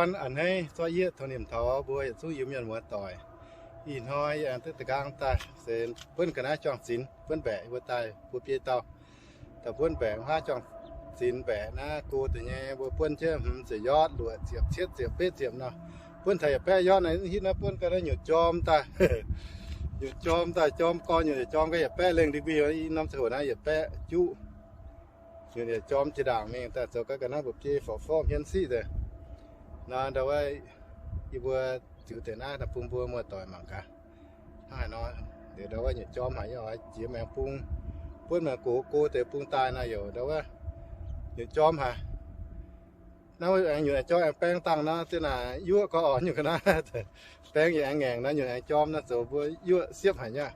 A'hneiv zorqv yieqv tongx nimc taux mbuo yietc zungv Iu-Mienh muoz-doic. Ih hnoi yie aengx duqv da'nqaang daaih se buonv ga'naaiv juang-zinx, buonv mbaeqc mbuo daaih mbuo biei dauh. Daaih buonv mbaeqc huaav juang-zinx mbaeqc naaiv go deix nyei, mbuo buonv jienv hmz ziepc yard, luoqc ziepc, cietv ziepc, betv ziepc nor. Buonv taux yietc baeqv yard naaiv, hitv naaiv buonv ga'naaiv nyutc jorm daaih. Nyutc jorm daaih, jorm gorx nyutc yietc jorm ga'yietc baeqv lengh degree, i norm ziangh hoc naaiv yietc baeqv juqv. Nyutc yietc jorm jiex ndaangc mingh daaih zoux ga'naaiv mbuoqc biei forv-forv hmien siqv deix. Naaiv ndau wuov yie mbuo ziux deix naaiv bun mbuo muoz-doic mangc gaax. Hnangv haaix nor, liuz ndau wuov nyutc jorm haic, yie oix jiex maengx bung, buonv maengx gox go deix bung daaih naaiv youc ndau wuov nyutc jorm haic. Naaiv aengx nyutc aengx jorm aengx baeng dangh nor, zinh naaic yuoqv gorx oc, nyutc ga'naaiv baeng yaac aengx ngaengc nor, nyutc aengx jorm nor, zoux mbuo yuoqv siepv haic nyei.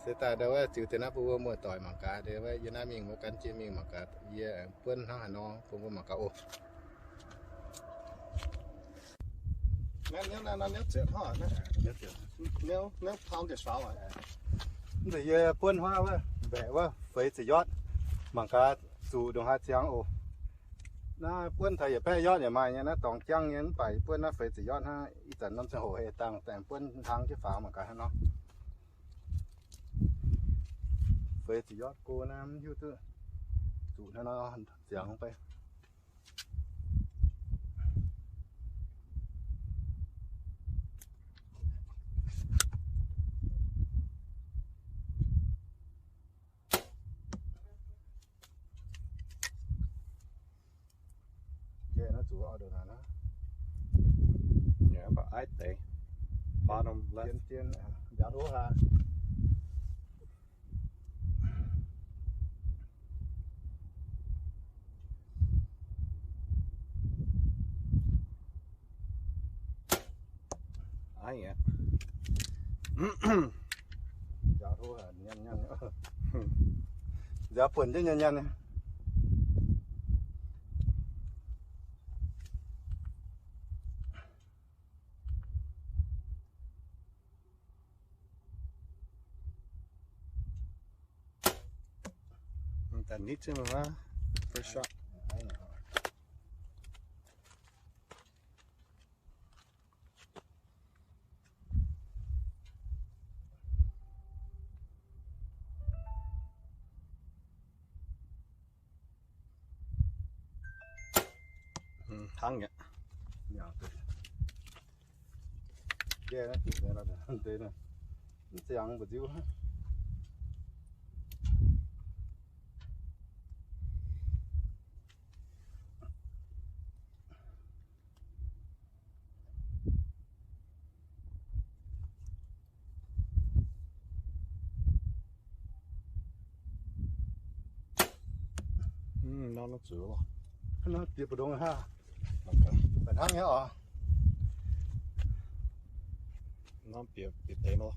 Se daaih ndau wuov ziux deix naaiv bun mbuo muoz-doic mangc gaax, ndau wuov yie naaiv mingh mbuo gan jienv mingh mangc gaax, yie aengx buonv hnangv haaix nor bun mbuo mangc gaax oc. Mv zeiz yie buonv huaav wuov mbaeqc wuov feix ziepc yard, mangc gaax zuqc ndongc haaix ziangx oc. Naaiv buonv taux yietc baeqv yard yaac maaih nyei, naaiv dorngx jangv nyei, mv baac yie buonv naaiv feix ziepc yard hnangv. Ih zanc norm ziangh hoc hei dangh aengx buonv hnaang jienv faaux mangc gaax hnangv nor. Feix ziepc yard go naaiv mv hiuv duqv zuqc hnangv nor ziangx bei. Njaaux hlo haic, njaaux hlo haic. Njaaux hlo haic, nyanc nyanc. Njaaux buonc jienv nyanc nyanc. Hnangv nyei. Mv ziangx mbu'nziu. Norm bieqc mbu'ndongx haav, baac hnangv nyei oc. Norm bieqc, bieqc deix nor.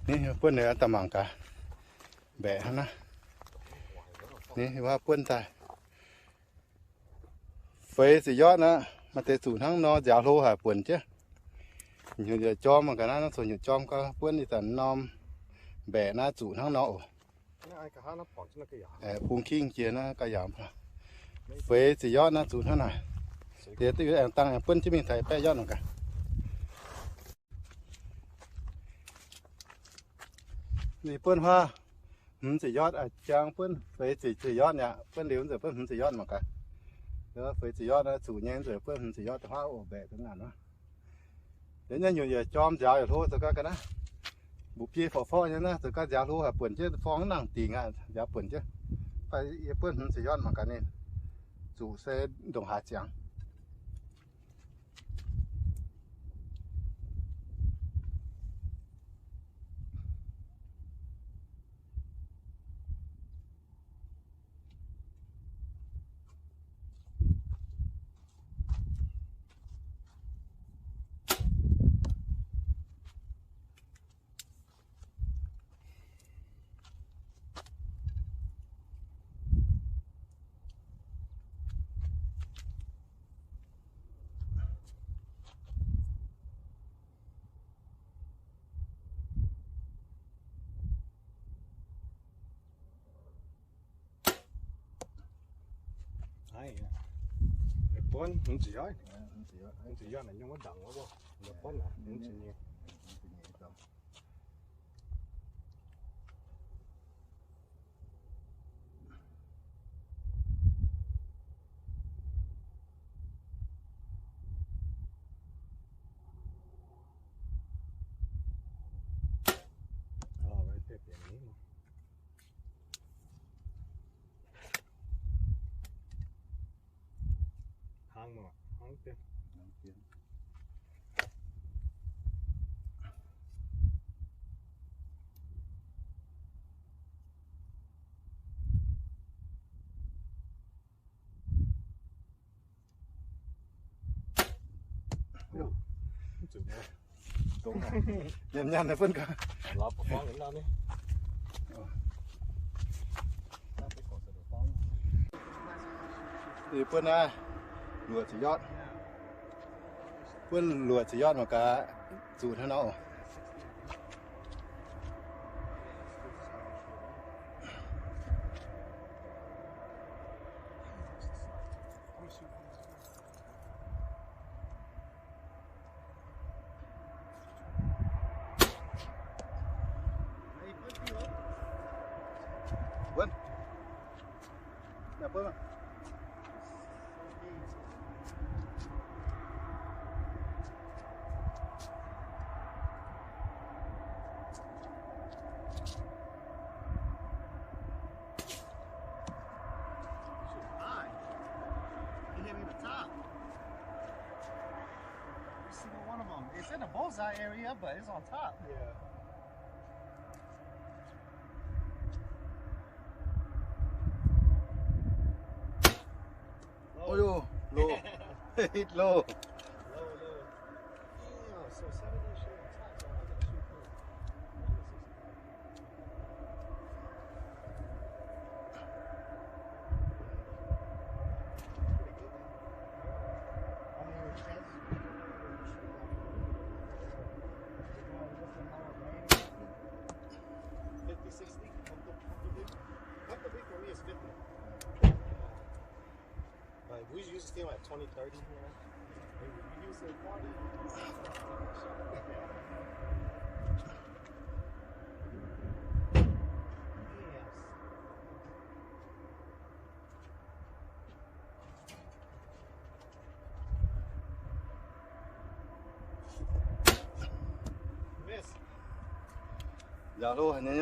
Ninh buonv naaiv daaih mangc gaax, mbaeqc hnangv naaiv. Ninh wuov buonv daaih feix ziepc yard naaiv, maaih deix zuqc hnangv nor nziaaux hlo haic buonc jienv. Nyutc yietc jorm ga'naaiv, naaiv zoux nyutc jorm gau, buonv ih zanc norm mbaeqc naaiv zuqc hnangv nor oc. Bung king jiex naaiv ga'yaangc. Feix ziepc yard naaiv zuqc hnangv naaic. Diex duqv aengx dangh aengx buonv jienv mingh taux baeqv yard nor gaax. Ninh buonv huaav hmz ziepc yard, jang buonv feix ziepc yard aqv. Buonv liuz nzengc buonv hmz ziepc yard mangc gaax. Feix ziepc yard naaiv zuqc nyei, nzengc buonv hmz ziepc yard huaav oc, mbaeqc dongh naanc wuov. Liuz nyei nyutc yietc jorm nziaaux yietc hlo zoux gau ga'naaiv. Mbu'biei forqv-forqv nyei naaiv zoux gau nziaaux hlo haic, buonc jienv forng nangc dingc aqv, nziaaux buonc jienv. Mv baac yie buonv hmz ziepc yard mangc gaax ninh zuqc se ndongc haaix ziangx. Buonv hmz ziepc yaac, hmz ziepc yaac naaic nyungc wuov ndaangc wuov, buonv naaic hmz ziepc nyeic. Hnangv nor, hnangv dien. Nyanc nyanc naaiv buonv gaax. Ih buonv naaiv luoqc ziepc yard. Buonv luoqc ziepc yard mangc gaax, zuqc hnangv nor. Buonv. Naaiv buonv. High. He hit me in the top. Every single one of them. It's in the bullseye area, but it's on top. Yeah. Oh, yo, low. Hit low. Low, low. Damn, so seventy shit on top, so I gotta shoot good. Fifty, sixty, comfortably. Comfortably for me is fifty. Like, we usually stay like twenty, thirty, you know? We, we usually party. Yes. Miss. Nziaaux hlo haic nyei.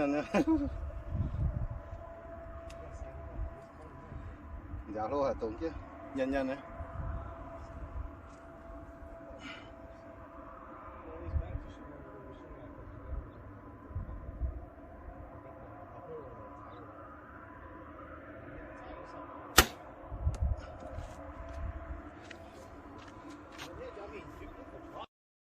Nziaaux hlo haic dongh jienv nyanc nyanc nyei.